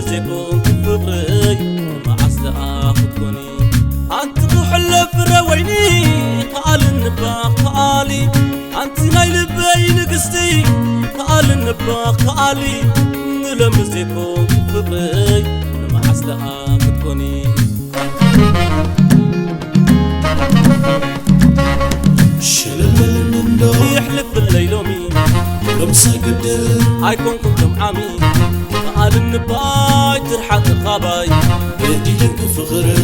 ዘይኮንኩ ፍቕረይ፣ መዓስ ደኣ ክትኮኒ? ኣንቲ ኩሕለ ፍረ ወይኒ፣ ከኣልኒ እባ ከኣሊ። ኣንቲ ናይ ልበይ ንግስቲ፣ ከኣልኒ እባ ከኣሊ። ንሎሚ ዘይኮንኩ ፍቕረይ፣ መዓስ ደኣ ክትኮኒ? ሽልልል እንዶ የሕልፍለይ ሎሚ ሎም ሰግድ ኣይኮንኩን ከም ዓሚ። ከኣልኒ ባይ ትርሓቂ ካባይ፣ በዲለኪ ፍቕረይ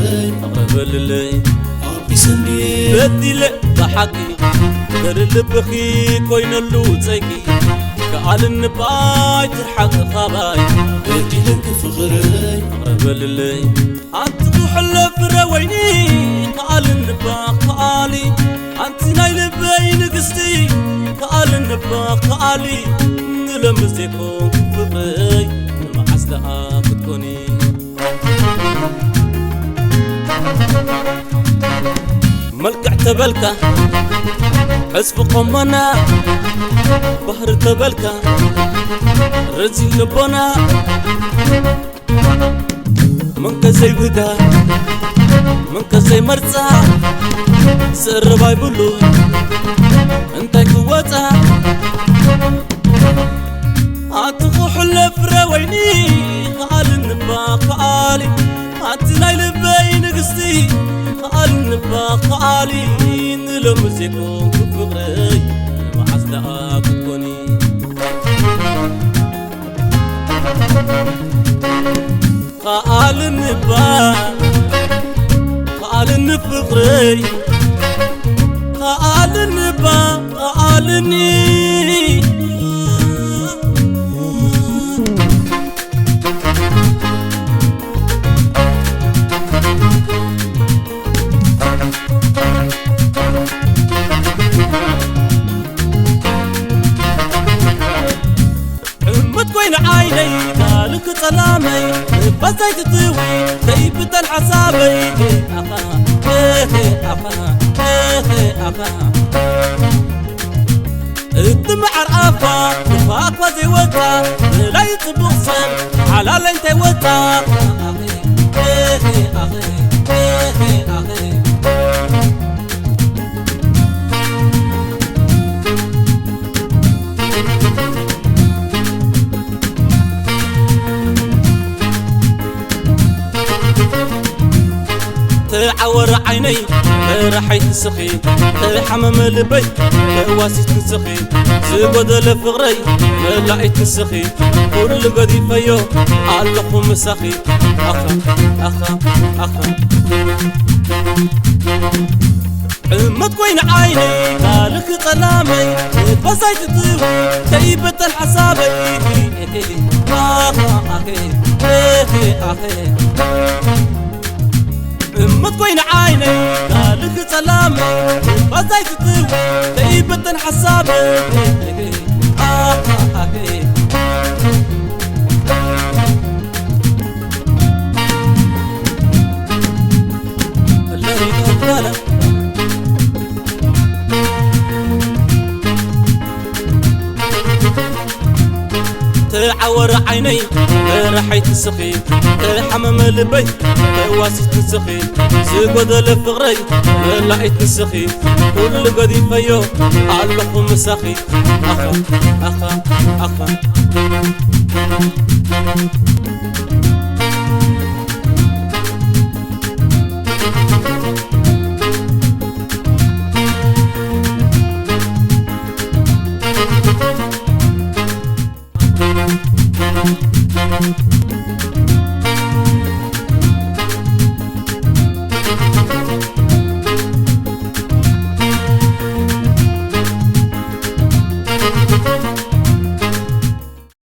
ኣቕረበልለይ። ኣቢሰ እንድየ በዲለ ብሓቂ፣ ገሪ ልብኺ ኮይነሉ ጸይቂ። ከኣልኒ ባይ ትርሓቂ ካባይ፣ በዲለኪ ፍቕረይ ኣቕረበልለይ። ኣንቲ ኩሕለ ፍረ ወይኒ፣ ከኣልኒ እባ ከኣሊ። ኣንቲ ናይ ልበይ ንግስቲ፣ ከኣልኒ እባ ከኣሊ። ንሎሚ ዘይኮንኩ ፍቕረይ፣ ንመዓስ ደኣ ክትኮኒ? መልክዕ ተበልካ፣ ዕጽፊ ቆመና፣ ባህሪ ተበልካ፣ ረዚን ልቦና። መንከ ዘይብዳ፣ መንከ ዘይመርጻ፣ ዝእረብ ኣይብሉ እንታይ ክወጻ። ኣቲ ኩሕለ ፍረ ወይኒ፣ ከኣልኒ እባ ከኣሊ። ኣቲ ናይ ልበይ ንግስቲ፣ ከኣልኒ እባ ከኣሊ። ንሎሚ ዘይኮንኩ ፍቕረይ፣ መዓስ ደኣ ክትኮኒ? ከኣልኒ እባ፣ ከኣልኒ ፍቕረይ፣ ከኣልኒ እባ፣ ከኣልኒ። ዕምት ኮይነ ዓይነይ፣ ካልክ ጸላመይ፣ ንፋስ ዘይትጥዊ፣ ከይብተን ሓሳበይ። ኣኻ፣ ኤሄ፣ ኣኻ፣ ኤሄ፣ ኣኻ። እቲ መዓር ኣፋ፣ ንፋኳ ዘይወጻ፣ ንላይ ጽቡቕ ሰብ፣ ሓላለይ እንታይ ወጻ? ኣኺ፣ ኤሄ፣ ኣኺ፣ ኤሄ፣ ኣኺ። ተዓወረ ዓይነይ መራሒት ንስኺ፣ ተሓመመ ልበይ ተዋሲት ንስኺ፣ ዝጎደለ ፍቕረይ መላኢት ንስኺ፣ ኩሉ ገዲፈዮ ኣለኹ ምሳኺ። ኣኻ ኣኻ ኣኻ። ዕመት ኮይነ ዓይነይ ካልክ ጸላመይ፣ ንፋሳይ ትጥዊ ከይበተን ሓሳበይ። ኣኸ ኣኸ ኣኸ ኣኸ። ዕመት ኮይነ ዓይነይ ካልክ ጸላመይ፣ ንፋሳይ ትጥዊ ከይበተን ሓሳበይ። ኣኸ ኣኸ። ተዓወረ ዓይነይ መራሒት ንስኺ፣ ተሓመመ ልበይ ተዋሲት ንስኺ፣ ዝጎደለ ፍቕረይ መላኢት ንስኺ፣ ኩሉ ገዲፈዮ ኣለኹ ምሳኺ። ኣኻ ኣኻ ኣኻ።